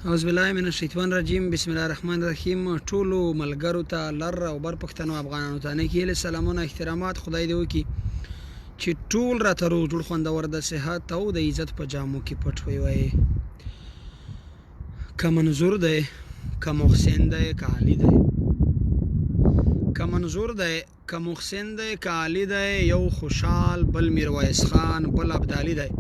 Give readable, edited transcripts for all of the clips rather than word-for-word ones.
اعوذ بالله من الشیطان الرجیم، بسم الله الرحمن الرحیم. ټولو ملګرو ته، لر او بر پښتنو افغانانو ته نیکې هیلې، سلامونه، احترامات. خدای دې وکړي چې ټول راته روغ جوړ، خوندور، د صحت او د عزت په جامو کې پټ وي. وایي که منظور دی، که محسن دی، که علي دی، که منظور دی، که محسن دی، که علي دی، یو خوشحال، بل میرویس خان، بل ابدالي دی.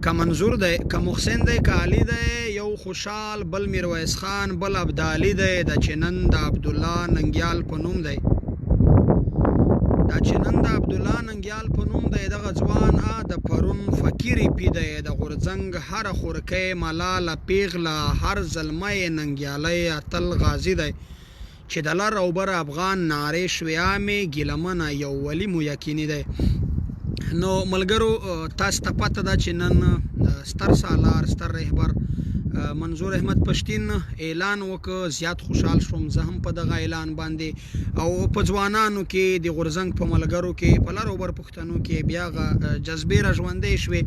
که منظور دی، که محسن دی، که علي دی، یو خوشحال، بل میرویس خان، بل ابدالي دی. دا چې نن د عبدالله ننګیال په نوم دی، دا چې نن د عبدالله ننګیال په نوم دی، دغه ځوان د پرون فقیرې پی دی. د غورځنګ هره خورکۍ، ملاله پیغله، هر زلمی ننګیالی اتل غازي دی. چې د لر او بر افغان نارې شوې عامې، ګیله منه یو ولي مو یقیني دی. نو ملګرو، تاسو ته پته ده چې نن ستر سالار، ستر رهبر منظور احمد پښتین اعلان وکړ. زیات خوشحال شوم زه هم په دغه اعلان باندې، او په ځوانانو کې، د غورځنګ په ملګرو کې، په لر او بر پښتنو کې بیا جذبې را ژوندۍ شوې.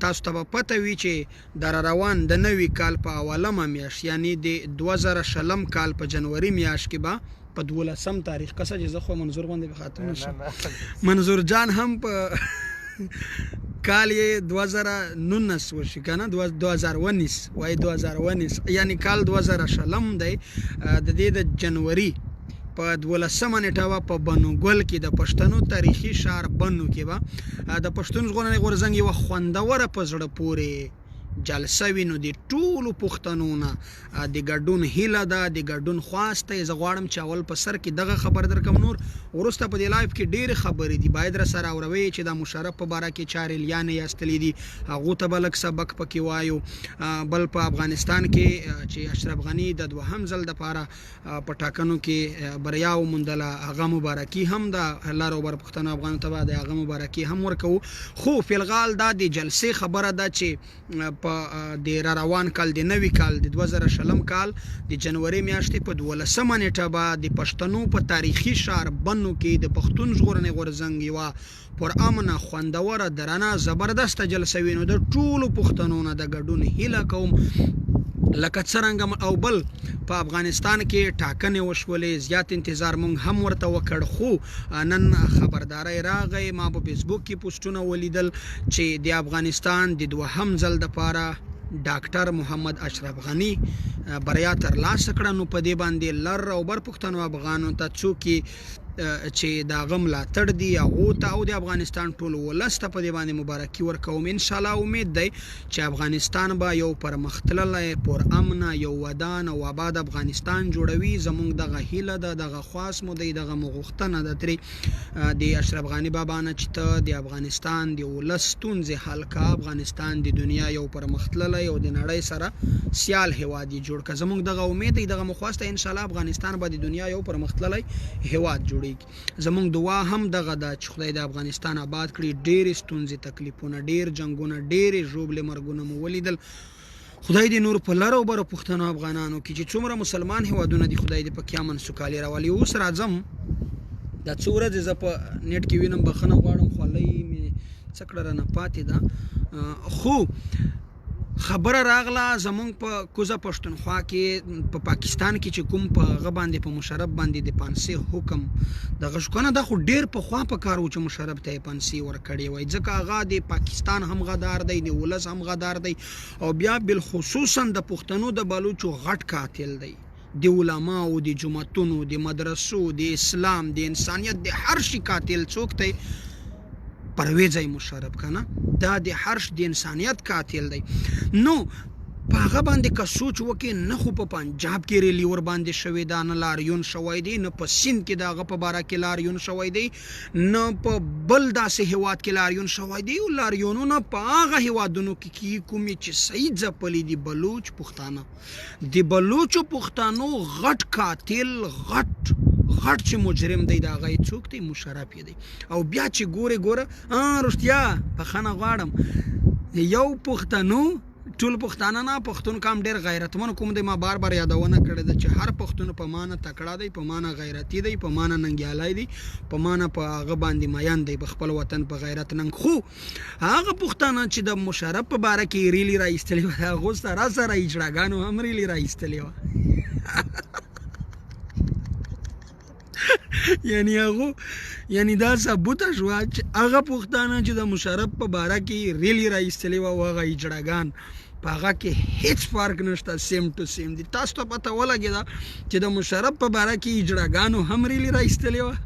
تاسو ته به پته وي چې د روان د نوي کال په اولمه میاشت، یعنی د 2020 کال په جنوري میاشت کې به په 12 تاریخ کسه چې زه خو منظور غوندې به خاتون شم، منظور جان هم په کال یې 2019 وشي که نه 2019 وایي، 2019 یعنی کال 2020 دی. د دې د جنوري په 12 نیټه به په بنو ګل کې، د پښتنو تاریخي ښار بنو کې به د پښتون ژغورنې غورځنګ یوه خوندوره په زړه پورې جلسه وي. نو د ټولو پښتنو نه د ګډون هیله ده، د ګډون خواست دی. زه غواړم چې اول په سر کې دغه خبر درکم، نور وروسته په دې live کې ډېرې خبرې دي، باید را سره اوروي چې د مشرف په باره کې چا ریلیانې ایستلې دي، هغو ته به لږ سبق پکې وایو. بل په افغانستان کې چې اشرف غني د دوهم ځل دپاره په ټاکنو کې بریا وموندله، هغه مبارکي هم ده. لر او بر پښتنو افغانو ته به د هغه مبارکي هم ورکوو. خو فلغال دا د جلسې خبره ده چې په د را روان کال، د نوي کال، د 2020 کال د جنوري میاشتې په 12 نیټه به د پښتنو په تاریخي ښار بنو کې د پښتون ژغورنې غورځنګ یوه پرامنه، خوندوره، درنه، زبردسته جلسه وي. نو د ټولو پښتنو نه د ګډون هیله کوم. لکه څرنګه او بل په افغانستان کې ټاکنې وشولې، زیات انتظار مونږ هم ورته وکړ، خو نن خبرداری راغی. ما په فیسبوک کې پوسټونه ولیدل چې د افغانستان د دوهم ځل دپاره ډاکټر محمد اشرف غني بریا ترلاسه کړه. نو په دې باندې لر او بر پښتنو افغانو ته، څوک چې د هغه ملاتړ دي هغو ته، او د افغانستان ټول ولس ته په دې باندې مبارکي ورکوم. انشاءالله امید دی چې افغانستان به یو پرمختللی، پرامنه، یو ودان او آباد افغانستان جوړوي. زمونږ دغه هیله ده، دغه خواست مو دی، دغه مو غوښتنه ده ترې د اشرف غني بابا نه چې ته د افغانستان د ولس ستونزې حل کا، افغانستان د دنیا یو پرمختللی او د نړۍ سره سیال هیواد یې جوړ که. زمونږ دغه امید دی، دغه مو خواست دی. انشاءالله افغانستان به د دنیا یو پرمختللی هیواد جوړیږي. زمونږ دعا هم دغه ده چې خدای د افغانستان آباد کړي. ډېرې ستونزې، تکلیفونه، ډېر جنګونه، ډېرې ژوبلې، مرګونه مو ولیدل. خدای دې نور په لر او بر پښتنو افغانانو کې چې څومره مسلمان هیوادونه دي، خدای دې پکې امن سوکالي راولي. اوس راځم، دا څو ورځې زه په نېټ کې وینم، بخښنه غواړم، خولۍ مې څه کړه رانه پاتې ده، خو خبره راغله زمونږ په کوزه پښتونخوا کې، په پاکستان کې چې کوم په هغه باندې، په مشرف باندې د پانسي حکم دغه شو کنه. دا خو ډیر پخوا په کار و چې مشرف ته یې پانسي ورکړې وای، ځکه هغه د پاکستان هم غدار دی، د ولس هم غدار دی، او بیا بالخصوصا د پښتنو د بلوچو غټ قاتل دی. د علماو، د جوماتونو، د مدرسو، د اسلام، د انسانیت، د هر شي قاتل څوک دی؟ پرویز مشرف کنه، دا د هر د انسانیت قاتل دی. نو په هغه باندې که سوچ وکې، نه خو په پنجاب کې ریلی ور باندې شوې ده، نه لاریون شوی دی، نه په سیند کې د هغه په باره کې لاریون شوی دی، نه په بل داسې هیواد کې لاریون شوی دی. او لاریونونه په هغه هیوادونو کې کیږي کومې چې صحیح ځپلي دي بلوچ پښتانه. د بلوچو پښتنو غټ قاتل، غټ غټ چې مجرم دی، د هغه یې څوک دی؟ مشرف یې دی. او بیا چې ګورې ګوره رښتیا بخښنه غواړم، یو پښتنو ټول پښتانه نه، پښتون قام ډیر غیرتمن قوم دی. ما بار بار یادونه کړې ده چې هر پښتون په مانه تکړه دی، په مانه غیرتی دی، په مانه ننګیالی دی، په مانه په هغه باندې میان دی، په خپل وطن په غیرت ننګ. خو هغه پښتانه چې د مشرف په باره کې ریلی را ایستلې وه، د هغو سره سره هیجړاګانو هم ریلی را ایستلې وه. یعنی هغه، یعنی دا ثابته شوه چې هغه پښتانه چې د مشرف په باره کې ریلی را ایستلې وه او هغه هیجړاګان، په هغه کې هیڅ فرق نشته، سیم ټو سیم دي. تاسو ته پته ولګېده چې د مشرف په باره کې هیجړاګانو هم ریلی را ایستلې وه.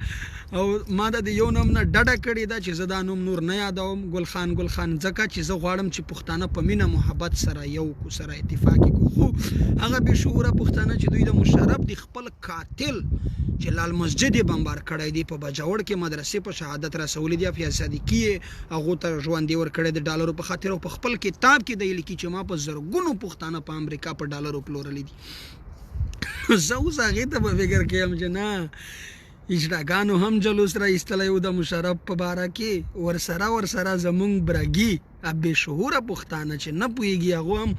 او ما د یو نوم نه ډډه کړې ده چې زه دا نوم نور نه یادوم، ګل خان ګل خان، ځکه چې زه غواړم چې پښتانه په مینه محبت سره یو کو، سره اتفاق کو. خو هغه بې شعوره پښتانه چې دوی د مشرف د خپل قاتل چې لال مسجد یې بمبار کړی دی، په باجوړ کې مدرسې په شهادت رسولې دي، افیا صدیقي یې هغو ته ژوندې ورکړی د ډالرو په خاطر، او په خپل کتاب کې دی لیکي چې ما په زرګونو پښتانه په امریکا په ډالرو پلورلي دي. زه اوس هغې ته په فکر کې یم چې نه، هیجړاګانو هم جلوس را ایستلی و د مشرف په باره کې، ورسره ورسره زمونږ برګي بې شعوره پښتانه چې نه پوهېږي هغو هم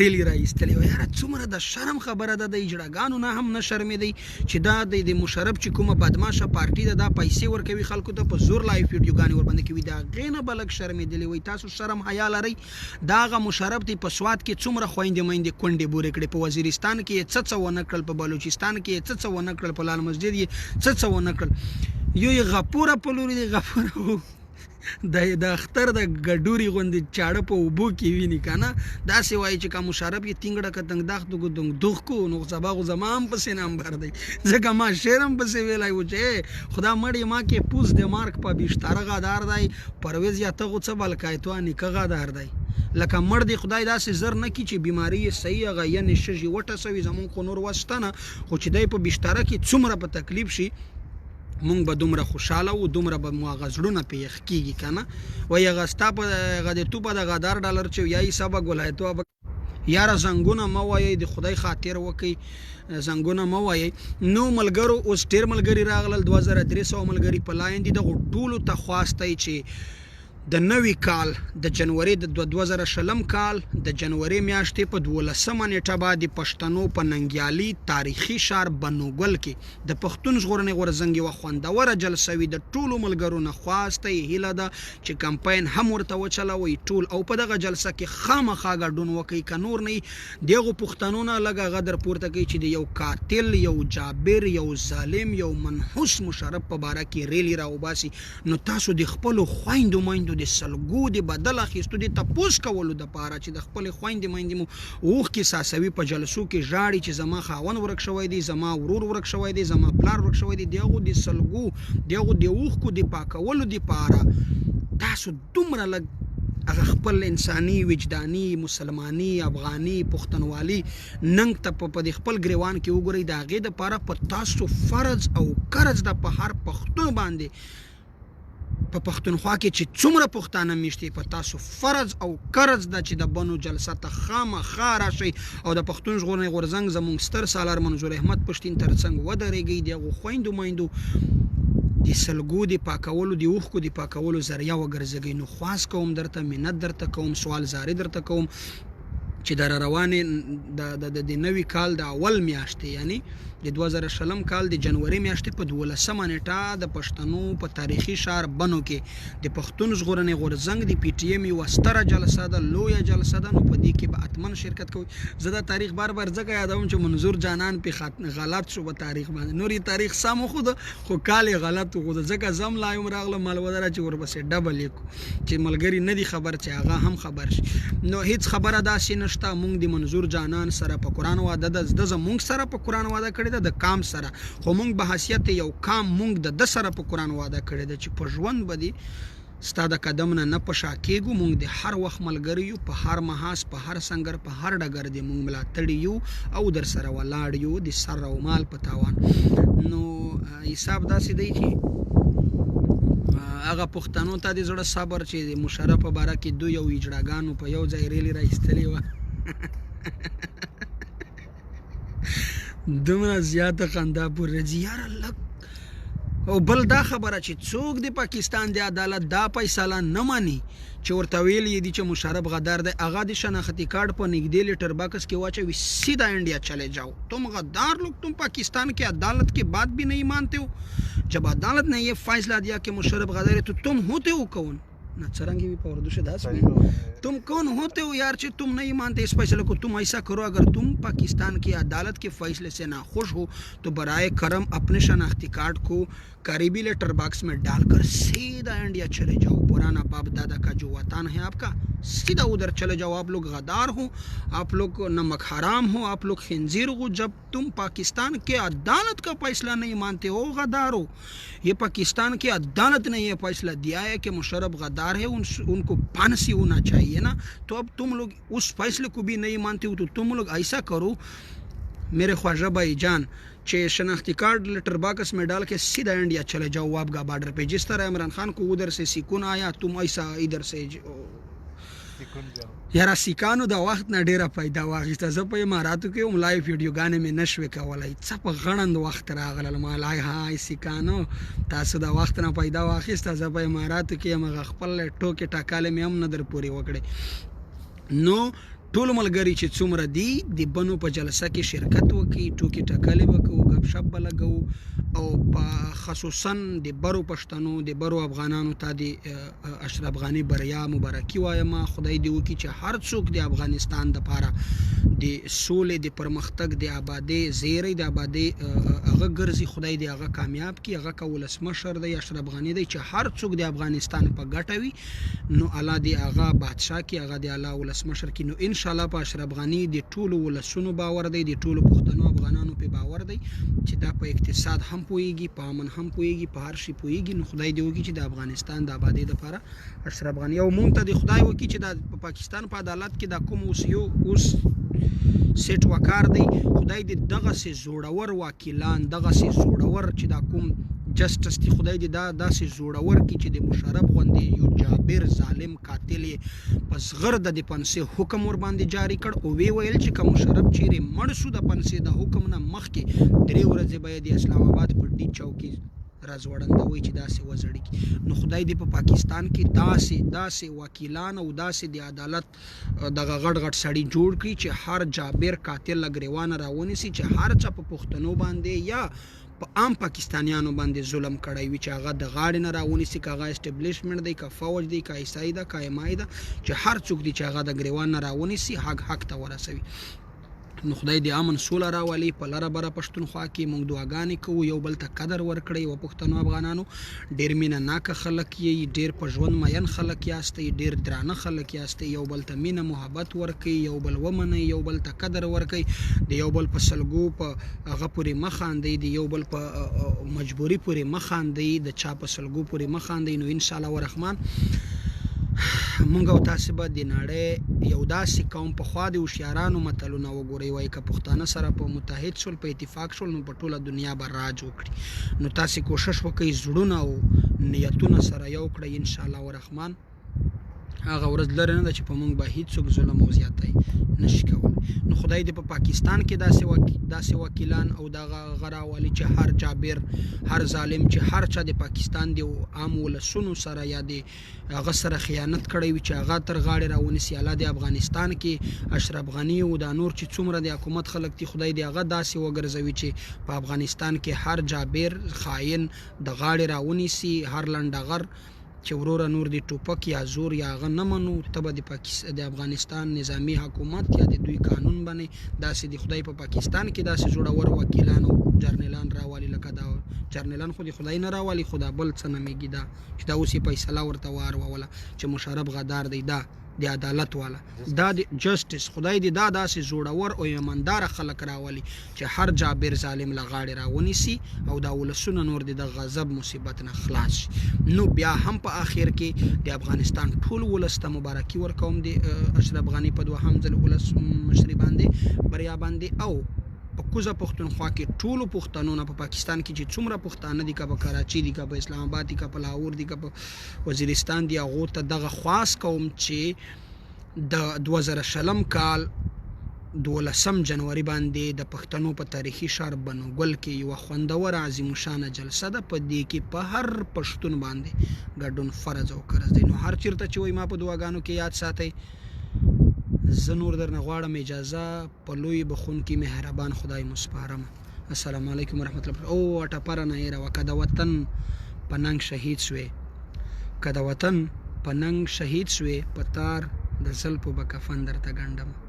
ریلی را ایستلې وه. یاره څومره د شرم خبره ده، د هیجړاګانو نه هم نه شرمېدی چې دا د مشرف چې کومه بدماشه پارټي ده، دا پیسې ورکوي خلکو ته، په زور لایف ویډیوګانې ورباندې کوي، د هغې نه به لږ شرمېدلې وئ. تاسو شرم حیا لرئ؟ دا هغه مشرف دی په سوات کې څومره خویندې میندې کونډې بورې کړې، په وزیرستان کې یې څه څه ونه کړل، په بلوچستان کې یې څه څه ونه کړل، په لال مسجد یې څه څه ونه کړل. یو یې غپوره په لوري دی، غپوره د اختر د ګډوري غوندې چاړه په اوبو کې ویني که نه، داسې وایي چې که مشرف یې تینګړه که تنګداخت کو دنګدوخ کو، نو سبا خو زما هم پسې نمبر دی، ځکه ما شعر هم پسې ویلی و چې خدا مړی ما کې پوز د مارک په بیشتره غدار دی، پرویز یا ته خو څه بلکای تو نیکه غدار دی. لکه مړ دی خدای داسې زر نه کی چې بیماری یې صحیح هغه ینې شږي وټسوي، زمونږ خو نور وس شته نه، خو چې دی په بستره کې څومره په تکلیف شي مونږ به دومره خوشاله وو، دومره به مو هغه زړونه پې یخ کېږي که نه. وایي هغه ستا په هغه د توپه د غدار ډالر چې یا یې سبا ګلایتو. یاره زنګونه مه وایئ، د خدای خاطر وکئ، زنګونه مه وایئ. نو ملګرو اوس ډېر ملګري راغلل، 2300 ملګري په لاین دي. دغو ټولو ته خواست دی چې د نوي کال د جنوري د 2020 کال د جنوري میاشتې په 12مه نیټه به د پښتنو په ننګیالي تاریخي ښار بنوګل کې د پښتون ژغورنې غورځنګ یوه خوندوره جلسه وي. د ټولو ملګرو نه خواست دی، هیله ده چې کمپاین هم ورته وچلوئ ټول، او په دغه جلسه کې خامخا ګډون وکړئ. که نور نه د هغو پښتنو نه لږ هغه در پورته کوي چې د یو قاتل، یو جابر، یو ظالم، یو منحوس مشرف په باره کې ریلی راوباسي، نو تاسو د خپلو خویندو میندو د سلګو د بدل اخیستو د تپوس کولو دپاره چې د خپلې خویندې میندې مو اوښکې څاڅوي، په جلسو کې ژاړي چې زما خاوند ورک شوی دی، زما ورور ورک شوی دی، زما پلار ورک شوی دی، د هغو د سلګو، د هغو د اوښکو د پاکولو دپاره تاسو دومره لږ هغه خپل انساني، وجداني، مسلماني، افغاني، پښتنوالي ننګ ته په دې خپل ګریوان کې وګورئ. د هغې دپاره په تاسو فرض او قرض ده، په هر پښتون باندې په پښتونخوا کې چې څومره پښتانه میشت دي، په تاسو فرض او قرض ده چې د بنو جلسه ته خامخا راشئ او د پښتون ژغورنې غورځنګ زموږ ستر سالار منظور احمد پښتین ترڅنګ ودرېږئ، د هغو خویندو میندو د سلګو د پاکولو، د اوښکو د پاکولو ذریعه وګرځېږئ. نو خواست کوم درته، منت درته کوم، سوال زاري درته کوم چې د روانې د نوي کال د اول میاشتې، یعنی د 2020 کال د جنوري میاشتې په 12مه نیټه د پښتنو په تاریخي ښار بنو کې د پښتون ژغورنې غورځنګ د پي ټي ایم یوه ستره جلسه ده، لویه جلسه ده، نو په دې کې به حتما شرکت کوئ. زه دا تاریخ بار بار ځکه یادوم چې منظور جانان پې غلط شو په تاریخ باندې، نور یې تاریخ سم وښوده خو کال یې غلط وښوده، ځکه زه هم لا یم راغلم مالودره چې ورپسې ډبل یې کړو چې ملګري نه دي خبر چې هغه هم خبر شي. نو هیڅ خبره داسې نشته، مونږ د منظور جانان سره په قرآن وعده ده، ده زمونږ سره په قرآن وعده کړې ده د قام سره، خو مونږ به حیثیت یو قام مونږ د ده سره په قرآن وعده کړې ده چې په ژوند به دې ستا د قدم نه نه په شا کېږو، مونږ د هر وخت ملګري یو، په هر محاذ، په هر سنګر، په هر ډګر دې مونږ ملاتړي یو او در سره ولاړ یو د سر او مال په تاوان. نو حساب داسې دی چې هغه پښتنو ته د زړه صبر چې د مشرف په باره کې دوی او اجړاګانو په یو ځای ریلې را ایستلې وه، دومره زیاته خندا پورې راځي. یاره لږ او بل دا خبره چې څوک د پاکستان د عدالت دا فیصله نه مانی چې ورته ویل یې دي چې مشرف غدار دی، هغه د شناختی کارت په نږدې لیټر باکس کې واچوي، سیده انډیا چلے جاؤ، تم غدار لوگ، تم پاکستان کې عدالت کې بات بھی نہیں مانتے ہو، جب عدالت نے یہ فیصلہ دیا کہ مشرف غدار ہے تو تم ہوتے ہو کون؟ نه څرنګه وي په اردو شه داس تم کون ہوتے ہو یار چې تم نہیں مانتے اس فیصلے کو؟ تم ایسا کرو، اگر تم پاکستان کی عدالت کے فیصلے سے ناخوش ہو تو برائے کرم اپنے شناختی کارڈ کو قریبی لیٹر باکس میں ڈال کر سیدھا انڈیا چلے جاؤ۔ پرانا باپ دادا کا جو وطن ہے آپ کا، سیدھا ادھر چلے جاؤ۔ آپ لوگ غدار ہو، آپ لوگ نمک حرام ہو، آپ لوگ خنزیر ہو۔ جب تم پاکستان کے عدالت کا فیصلہ نہیں مانتے ہو، غدار ہو۔ یہ پاکستان کی عدالت نے یہ فیصلہ دیا ہے کہ مشرف غدار ہے، ان کو پھانسی ہونا چاہیے نا، تو اب تم لوگ اس فیصلے کو بھی نہیں مانتے ہو، تو تم لوگ ایسا کرو میرے خواجہ بھائی جان چې شناختی کارڈ لیٹر باکس میں ڈال کے سیدھا انڈیا چلے جاؤ، واہگہ بارڈر پہ۔ جس طرح عمران خان کو ادھر سے سکون آیا، تم ایسا ادھر سے یاره سیکانو د وخت نه ډیره پیدا واخیسته۔ زه په اماراتو کې هم live ویډیوګانې مې نشوې کولای، څه په غړند وخت راغلل۔ ما لای های سیکانو، تاسو د وخت نه پیدا واخیسته، زه په اماراتو کې یم، هغه خپل ټوکې ټکالې مې هم نه در پورې وکړې۔ نو ټول ملګري چې څومره دي، د بنو په جلسه کې شرکت وکړي، ټوکې ټکلې به کوو، ګپ شپ به لګوو، او په خصوصا د برو پښتنو، د برو افغانانو ته د اشرف غني بریا مبارکي وایم۔ خدای دې وکړي چې هر څوک د افغانستان د پاره د سولې، د پرمختګ، د آبادۍ زیری، د آبادۍ هغه ګرځي، خدای دې هغه کامیاب کړي۔ هغه که ولسمشر دی، اشرف غني دی، چې هر څوک د افغانستان په ګټه وي، نو الله دې هغه بادشاه کړي، هغه دې الله ولسمشر کړي۔ نو ان شاء الله په اشرف غني د ټولو ولسونو باور دی، د ټولو پښتنو افغانانو په باور دی چې دا په اقتصاد هم پوهیږي، په امن هم پوهیږي، په هر شي پوهیږي۔ نو خدای دې وکړي چې د افغانستان د آبادۍ لپاره اشرف غني، او مونږ ته د خدای وکړي چې د پاکستان په عدالت کې دا کوم اوس یو اوس سیټ وکار دی، خدای دې دغسې زوړور وکیلان، دغسې زوړور چې دا کوم جسټس دی، خدای دې دا داسې زوړور کړي چې د مشرف غوندې یو جابر، ظالم، قاتل یې په زغرده د پنسې حکم ور باندې جاری کړ او وی ویل چې که مشرف چیرې مړ شو د پنسې د حکم نه مخکې 3 ورځې به یې د اسلام آباد په ډي چوک کې راځوړندوي چې داسې وزړېږي۔ نو خدای دې په پاکستان کې داسې داسې وکیلان او داسې د عدالت دغه غټ غټ سړي جوړ کړي چې هر جابر قاتل له ګریوانه راونیسي، چې هر چا په پښتنو باندې یا په عام پاکستانیانو باندې ظلم کړی وي، چې هغه د غاړې نه راونیسي، که هغه اسټبلشمنټ دی، که فوج دی، که آی اس آی ده، که ایم آی ده، چې هر څوک دی، چې هغه د ګریوان نه راونیسي، حق حق ته ورسوي۔ نو خدای دې امن سوله راولي په لره بره پښتونخوا کې۔ موږ دعاګانې کوو، یو بل ته قدر ورکړئ۔ و پښتنو افغانانو، ډېر مینه ناکه خلک یئ، ډېر په ژوند مین خلک یاستئ، ډېر درانه خلک یاستئ۔ یو بل ته مینه محبت ورکړئ، یو بل ومنئ، یو بل ته قدر ورکړئ، د یو بل په سلګو په هغه پورې مه خاندئ، د یو بل په مجبوري پورې مه خاندئ، د چا په سلګو پورې مه خاندئ۔ نو ان شاء الله الرحمن مونږ او تاسې به د نړۍ یو داسې قوم، پخوا د هوښیارانو متلونه وګورئ، وایي که پښتانه سره په متحد شول، په اتفاق شول، نو په ټوله دنیا به راج وکړي۔ نو تاسې کوشش وکړئ، زړونه او نیتونه سره یو کړئ۔ ان شاء الله الرحمن هغه ورځ لرې نه ده چې په مونږ به هیڅوک ظلم او زیاتی نشي کولی۔ نو خدای دې په پاکستان کې داسې وکیلان او دغه هغه راولي چې هر جابر، هر ظالم، چې هر چا د پاکستان د عام ولسونو سره یا د هغه سره خیانت کړی وي، چې هغه تر غاړې راونیسي۔ الله دې افغانستان کې اشرف غني او دا نور چې څومره د حکومت خلک دي، خدای دې هغه داسې وګرځوي چې په افغانستان کې هر جابر خاین د غاړې راونیسي، هر لنډغر چې وروره نور د ټوپک یا زور یا هغه نه منو، ته به د افغانستان نظامي حکومت یا د دوی قانون باندې داسې د خدای په پاکستان کې داسې زړور وکیلان او جرنیلان راوالي۔ لکه دا جرنیلان خو د خدای نه راوالي، خو دا بل څه نومېږي، دا چې دا اوس یې فیصله ورته واروله چې مشرف غدار دی، دا د عدالت والا، دا د جسټس، خدای دې دا داسې زوړور او ایماندار خلک راولي چې هر جابر ظالم له غاړې راونیسي او دا ولسونه نور دې د غضب مصیبت نه خلاص شي۔ نو بیا هم په آخر کې د افغانستان ټول ولس ته مبارکي ورکوم د اشرف غني په دوهم ځل ولس مشري باندې بریا باندې، او په کوزه پښتونخوا کې ټولو پښتنو نه، په پاکستان کې چې څومره پښتانه دي، که په کراچي دي، که په اسلام آباد دي، که په لاهور دي، که په وزیرستان دي، هغو ته دغه خواست کوم چې د 2020 کال دولسم جنوري باندې د پښتنو په تاریخي ښار بنوګل کې یوه خوندوره عظیم الشانه جلسه ده، په دې کې په هر پښتون باندې ګډون فرض او قرض دی. نو هر چیرته چې وئ ما په دعاګانو کې یاد ساتئ. زه نور درنه غواړم اجازه، په لوی بخښونکي مهربان خدای مو سپارم. السلام علیکم ورحمت الله. او ټپره نه هېروه، که د وطن په ننګ شهید شوې، که د وطن په ننګ شهید شوې، په تار د زلفو به کفن درته ګنډم.